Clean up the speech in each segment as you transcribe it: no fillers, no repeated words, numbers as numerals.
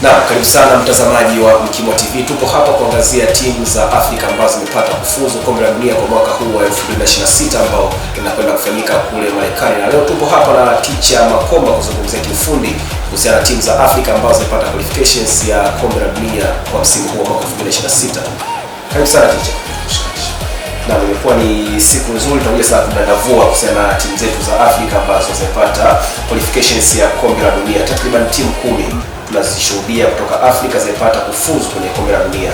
Naam, karibu sana mtazamaji wa Mkimwa TV. Tupo hapa kuangazia timu za Afrika ambazo zimepata kufuzu kombe la dunia kwa mwaka huu wa 2026 ambao linakwenda kufanyika kule Marekani. Na leo tupo hapa na Ticha Makomba kuzungumzia kiufundi kuhusiana na timu za Afrika ambazo zimepata qualifications ya kombe la dunia kwa msimu huu wa mwaka 2026. Karibu sana Ticha. Na imekuwa ni siku nzuri, tunakuja sasa kudadavua kuhusiana na timu zetu za Afrika ambazo zimepata qualifications ya kombe la dunia. Takriban timu 10 tunazishuhudia kutoka Afrika zimepata kufuzu kwenye kombe la dunia.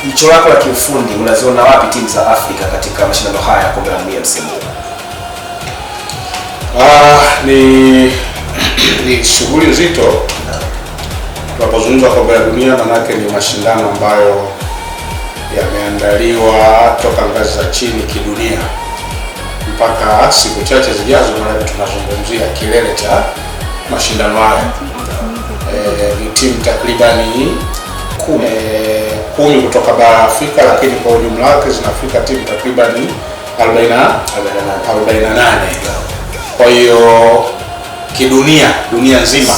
Jicho lako la kiufundi, unaziona wapi timu za Afrika katika mashindano haya ya kombe la dunia msimu huu? Ni shughuli nzito. Tunapozungumza kombe la dunia, manake ni mashindano ambayo yameandaliwa toka ngazi za chini kidunia mpaka siku chache zijazo, maanake tunazungumzia kilele cha mashindano haya. Ni timu takribani 10 kutoka bara Afrika, lakini kwa ujumla wake zinafika timu takribani 48. Kwa hiyo kidunia, dunia nzima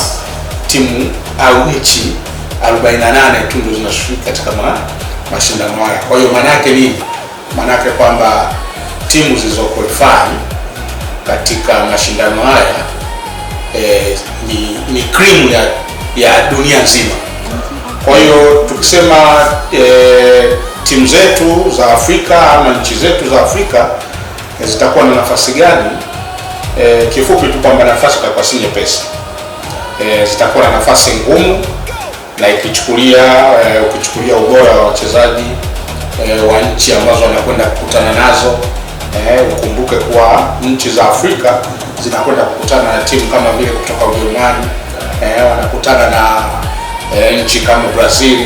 timu au nchi 48 tu ndio zinashiriki katika mashindano haya. Kwa hiyo maana yake nini? Maana yake kwamba timu zilizo qualify katika mashindano haya ni cream ya dunia nzima. Kwa hiyo tukisema timu zetu za Afrika ama nchi zetu za Afrika zitakuwa na nafasi gani? Kifupi tu kwamba nafasi itakuwa si nyepesi. Zitakuwa na nafasi ngumu, na ukichukulia ubora wa wachezaji wa nchi ambazo wanakwenda kukutana nazo, ukumbuke kuwa nchi za Afrika zinakwenda kukutana na timu kama vile kutoka Ujerumani, wanakutana na nchi kama Brazil,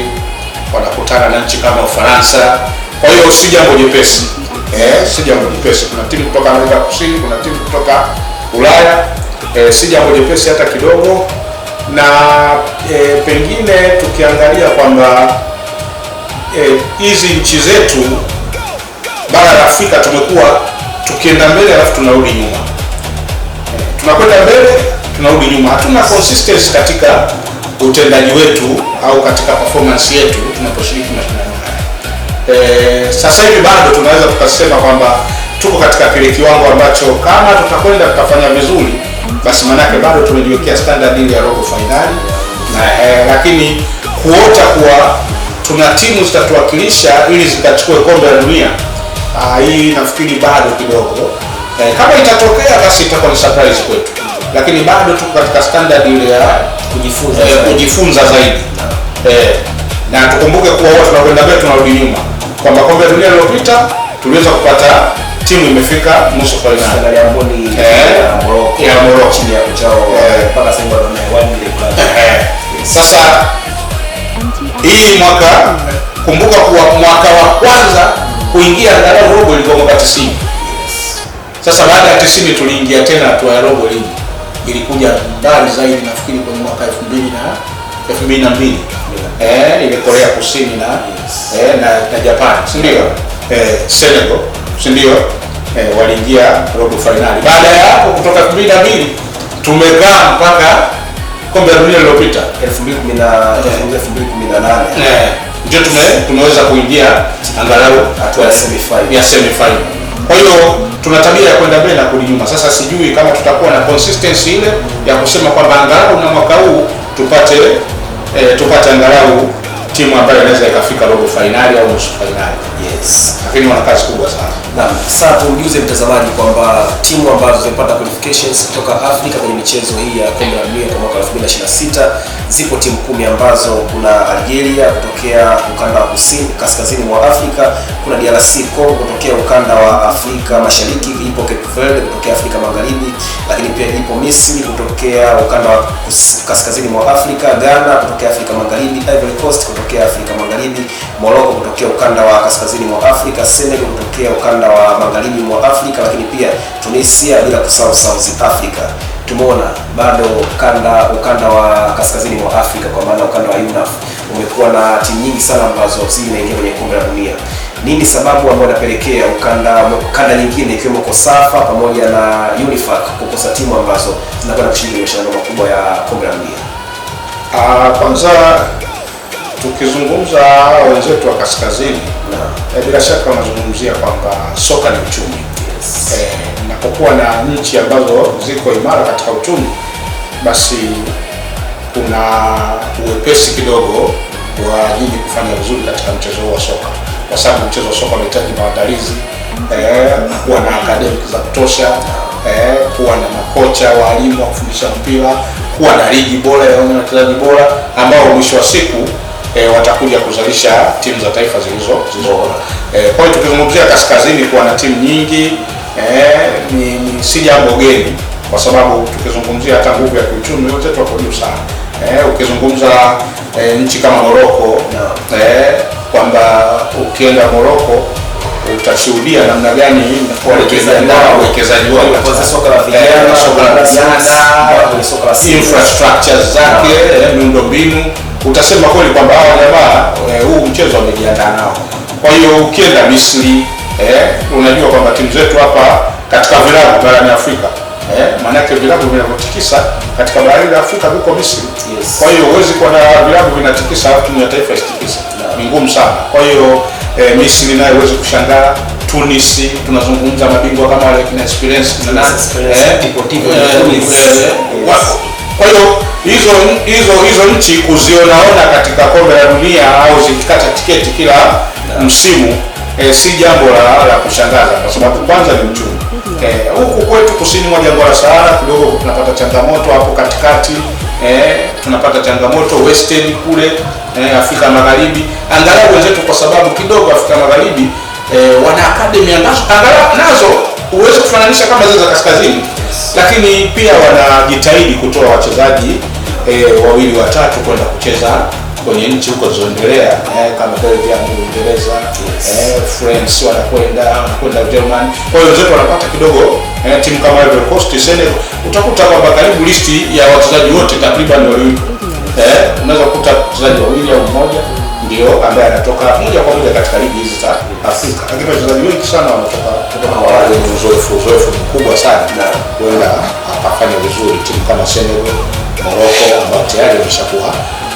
wanakutana na nchi kama Ufaransa. Kwa hiyo si jambo jepesi, si jambo jepesi. Kuna timu kutoka Amerika Kusini, kuna timu kutoka Ulaya, si jambo jepesi hata kidogo. Na pengine tukiangalia kwamba hizi nchi zetu bara la Afrika tumekuwa tukienda mbele alafu tunarudi nyuma, tunakwenda mbele tunarudi nyuma, hatuna consistency katika utendaji wetu au katika performance yetu tunaposhiriki mashindano haya. Sasa hivi bado tunaweza tukasema kwamba tuko katika kile kiwango ambacho kama tutakwenda tutafanya vizuri, basi manake bado tumejiwekea standard ile ya robo finali na, lakini kuota kuwa tuna timu zitatuwakilisha ili zikachukue kombe la dunia, hii nafikiri bado kidogo. Kama itatokea basi itakuwa ni surprise kwetu, lakini bado tuko katika standard ile ya kujifunza, kujifunza zaidi. Na tukumbuke kuwa huwa tunakwenda mbele tunarudi nyuma, kwamba kombe la dunia lililopita tuliweza kupata timu imefika nusu finali ya Morocco chini ya kocha mpaka sasa Sasa hii mwaka, kumbuka kuwa mwaka wa kwanza kuingia angalau robo ilikuwa mwaka 90. Sasa baada ya 90 tuliingia tena hatua ya robo ligi, ilikuja mbali zaidi nafikiri kwenye mwaka 2002 ile Korea Kusini na na Japan, si ndio? Senegal, si ndio? Waliingia robo finali. Baada ya hapo kutoka 2002 tumekaa mpaka kombe la dunia lililopita 2018 ndio tumeweza kuingia angalau hatua ya semi-final. Ya semi-final. Kwa hiyo tuna tabia ya kwenda mbele na kurudi nyuma. Sasa sijui kama tutakuwa na consistency ile ya kusema kwamba angalau na mwaka huu tupate angalau timu ambayo inaweza ikafika robo finali au nusu finali. Yes. Lakini wana kazi kubwa sana. Naam, sasa tumjuze mtazamaji kwamba timu ambazo zimepata qualifications kutoka Afrika kwenye michezo hii ya kombe la dunia kwa mwaka 2026 zipo timu 10 ambazo kuna Algeria kutokea ukanda wa kusini kaskazini mwa Afrika, kuna DRC Congo kutokea ukanda wa Afrika Mashariki, ipo Cape Verde kutokea Afrika Magharibi, lakini pia ipo Misri kutokea ukanda wa kaskazini mwa Afrika, Ghana kutokea Afrika Magharibi, Ivory Coast kutokea Afrika Magharibi, Morocco kutokea ukanda wa kaskazini mwa Afrika, Senegal kutokea ukanda wa magharibi mwa Afrika, lakini pia Tunisia, bila kusahau South Africa. Tumeona bado ukanda wa kaskazini mwa Afrika kwa maana ukanda wa UNAF umekuwa na timu nyingi sana ambazo zinaingia kwenye kombe la dunia. Nini sababu ambayo inapelekea ukanda nyingine ikiwemo COSAFA pamoja na UNIFAC kukosa timu ambazo zinakwenda kushiriki mashindano makubwa ya kombe la dunia? Kwanza tukizungumza wenzetu wa kaskazini, bila shaka wanazungumzia kwamba soka ni uchumi. Yes. Napokuwa na nchi ambazo ziko imara katika uchumi, basi kuna uwepesi kidogo wa nyinyi kufanya vizuri katika mchezo huu wa soka, kwa sababu mchezo wa soka unahitaji maandalizi, kuwa na academic za kutosha, kuwa na makocha, walimu wa kufundisha mpira, kuwa na ligi bora ya wachezaji bora ambao mwisho wa siku watakuja kuzalisha timu za taifa zilizo bora. Kwa hiyo tukizungumzia kaskazini kuwa na timu nyingi ni si jambo geni, kwa sababu tukizungumzia hata nguvu ya kiuchumi wenzetu wako juu sana. Ukizungumza nchi kama Morocco, kwamba ukienda Morocco utashuhudia namna gani uwekezaji wao Kuanzia soka la vijana, soka la vijana, kwenye soka la seniors. infrastructure zake, miundombinu, utasema kweli kwamba hawa jamaa huu mchezo wamejiandaa nao. Kwa hiyo ukienda Misri, unajua kwamba timu zetu hapa katika vilabu barani Afrika, maanake vilabu vinavyotikisa katika bara la Afrika viko Misri. Yes. Kwa hiyo huwezi kuwa na vilabu vinatikisa alafu timu ya taifa isitikise, ni ngumu sana. Kwa hiyo Misri nayo huwezi kushangaa. Tunisi tunazungumza mabingwa kama wale kina Esperance na nani, Esperance, Deportivo de Tunis. Wako. Kwa hiyo hizo nchi kuzionaona katika kombe la dunia au zikikata tiketi kila msimu, si jambo la kushangaza, kwa sababu kwanza ni uchumi. Huku kwetu kusini mwa jangwa la Sahara kidogo tunapata changamoto hapo katikati, tunapata changamoto western kule, Afrika Magharibi. Angalau wenzetu kwa sababu kidogo Afrika Magharibi wana academy ambazo angalau nazo huwezi kufananisha kama zile za kaskazini, lakini pia wanajitahidi kutoa wachezaji wawili watatu kwenda kucheza kwenye nchi huko zilizoendelea, kama Belgium, Uingereza, France wanakwenda Germany. Kwa hiyo wenzetu wanapata kidogo timu kama Ivory Coast, Senegal, utakuta kwamba karibu listi ya wachezaji wote takriban walioitwa, unaweza kukuta wachezaji wawili au mmoja ndio ambaye anatoka moja kwa moja katika ligi hizi za Afrika, lakini wachezaji wengi sana wanatoka kutoka wale wenye uzoefu mkubwa sana, huenda akafanya vizuri timu kama Senegal, Morocco ambao tayari wameshakuwa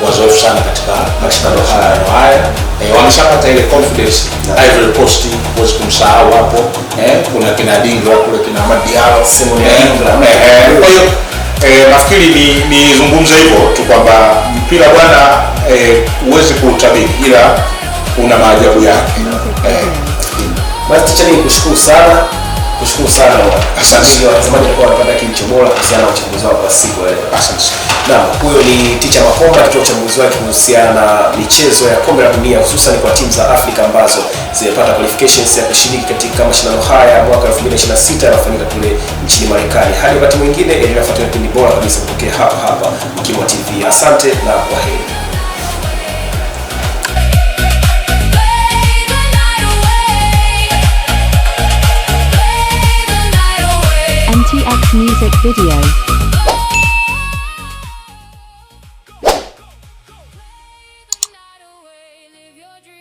wazoefu sana katika mashindano haya, wameshapata ile confidence. Ivory Coast huwezi kumsahau hapo, kuna kina Dingra kule, kina Amad Diallo, Simon Adingra. Kwa hiyo nafikiri nizungumze hivyo tu kwamba mpira bwana, huwezi kuutabiri, ila una maajabu yake. Basi ticha, ni kushukuru sana, kushukuru sana. Asante. Ili watazamaji walikuwa wanapata kilicho bora kuhusiana na uchambuzi wao kwa siku ya leo. Asante sana. Naam, huyo ni Ticha Makomba akitoa uchambuzi wake kuhusiana na michezo ya kombe la dunia hususan kwa timu za Afrika ambazo zimepata qualifications ya kushiriki katika mashindano haya ya mwaka 2026 yanayofanyika kule nchini Marekani. Hadi wakati mwingine, endelea kufuatilia vipindi bora kabisa kutokea hapa hapa Mkimwa TV. Asante na kwaheri. Play the night away. Play the night away. MTX Music Video.